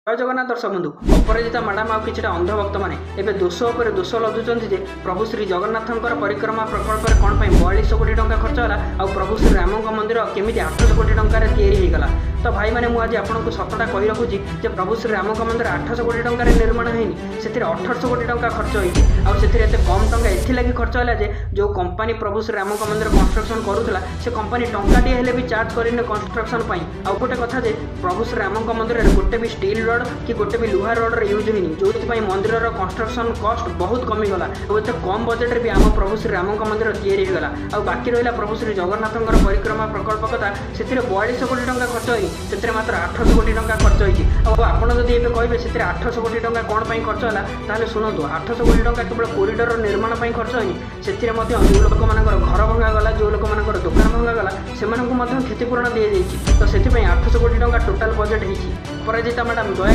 ଜୟ ଜଗନ୍ନାଥ ଦର୍ଶକ ବନ୍ଧୁ। ଅପରାଜିତା ମ୍ୟାଡ଼ାମ ଆଉ କିଛିଟା ଅନ୍ଧଭକ୍ତମାନେ ଏବେ ଦୋଷ ଉପରେ ଦୋଷ ଲଦୁଛନ୍ତି ଯେ ପ୍ରଭୁ ଶ୍ରୀ ଜଗନ୍ନାଥଙ୍କର ପରିକ୍ରମା ପ୍ରକଳ୍ପରେ କ'ଣ ପାଇଁ 42 କୋଟି ଟଙ୍କା ଖର୍ଚ୍ଚ ହେଲା ଆଉ ପ୍ରଭୁ ଶ୍ରୀ ରାମଙ୍କ ମନ୍ଦିର କେମିତି 800 କୋଟି ଟଙ୍କାରେ ତିଆରି ହେଇଗଲା। ତ ଭାଇମାନେ, ମୁଁ ଆଜି ଆପଣଙ୍କୁ ସତଟା କହି ରଖୁଛି ଯେ ପ୍ରଭୁ ଶ୍ରୀ ରାମଙ୍କ ମନ୍ଦିର 800 କୋଟି ଟଙ୍କାରେ ନିର୍ମାଣ ହେଇନି, ସେଥିରେ 1800 କୋଟି ଟଙ୍କା ଖର୍ଚ୍ଚ ହେଇଛି। ଆଉ ସେଥିରେ ଏତେ କମ୍ ଟଙ୍କା ଏଥିଲାଗି ଖର୍ଚ୍ଚ ହେଲା ଯେ ଯେଉଁ କମ୍ପାନୀ ପ୍ରଭୁ ଶ୍ରୀ ରାମଙ୍କ ମନ୍ଦିର କନଷ୍ଟ୍ରକ୍ସନ୍ କରୁଥିଲା, ସେ କମ୍ପାନୀ ଟଙ୍କାଟିଏ ହେଲେ ବି ଚାର୍ଜ କରିନି କନଷ୍ଟ୍ରକ୍ସନ୍ ପାଇଁ। ଆଉ ଗୋଟେ କଥା ଯେ ପ୍ରଭୁ ଶ୍ରୀ ରାମଙ୍କ ମନ୍ଦିରରେ ଗୋଟେ ବି ଷ୍ଟିଲ୍ ରଡ୍ କି ଗୋଟେ ବି ଲୁହା ରଡ୍ର ୟୁଜ୍ ହେଇନି, ଯେଉଁଥିପାଇଁ ମନ୍ଦିରର କନଷ୍ଟ୍ରକ୍ସନ୍ କଷ୍ଟ ବହୁତ କମିଗଲା ଆଉ ଏତେ କମ୍ ବଜେଟ୍ରେ ବି ଆମ ପ୍ରଭୁ ଶ୍ରୀ ରାମଙ୍କ ମନ୍ଦିର ତିଆରି ହେଇଗଲା। ଆଉ ବାକି ରହିଲା ପ୍ରଭୁ ଶ୍ରୀ ଜଗନ୍ନାଥଙ୍କର ପରିକ୍ରମା ପ୍ରକଳ୍ପ କଥା, ସେଥିରେ 42 କୋଟି ଟଙ୍କା ଖର୍ଚ୍ଚ ହେଇନି, ସେଥିରେ ମାତ୍ର 800 କୋଟି ଟଙ୍କା ଖର୍ଚ୍ଚ ହେଇଛି। ଆଉ ଆପଣ ଯଦି ଏବେ କହିବେ ସେଥିରେ 800 କୋଟି ଟଙ୍କା କ'ଣ ପାଇଁ ଖର୍ଚ୍ଚ ହେଲା, ତାହେଲେ ଶୁଣନ୍ତୁ। 800 କୋଟି ଟଙ୍କା କେବଳ କରିଡରର ନିର୍ମାଣ ପାଇଁ ଖର୍ଚ୍ଚ ହେଇନି। ସେଥିରେ ମଧ୍ୟ ଯେଉଁ ଲୋକମାନଙ୍କର ଘର ଭଙ୍ଗାଗଲା, ଯେଉଁ ଲୋକମାନଙ୍କର ଦୋକାନ ଭଙ୍ଗାଗଲା, ସେମାନଙ୍କୁ ମଧ୍ୟ କ୍ଷତିପୂରଣ ଦିଆଯାଇଛି। ତ ସେଥିପାଇଁ 800 କୋଟି ଟଙ୍କା ଟୋଟାଲ ବଜେଟ୍ ହେଇଛି। ଅପରାଜିତା ମ୍ୟାଡ଼ାମ, ଦୟାକରି